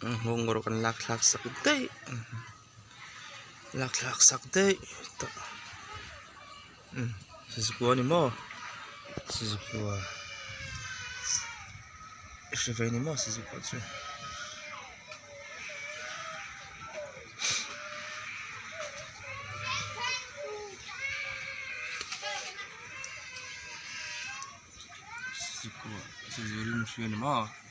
Nghawng erawh kan lak thlak sak daih lak thlak sak daih tawh Suzuki a ni maw Suzuki a hre ve a ni maw Suzuki chu. Suzuki a Suzuki rin hria a ni maw.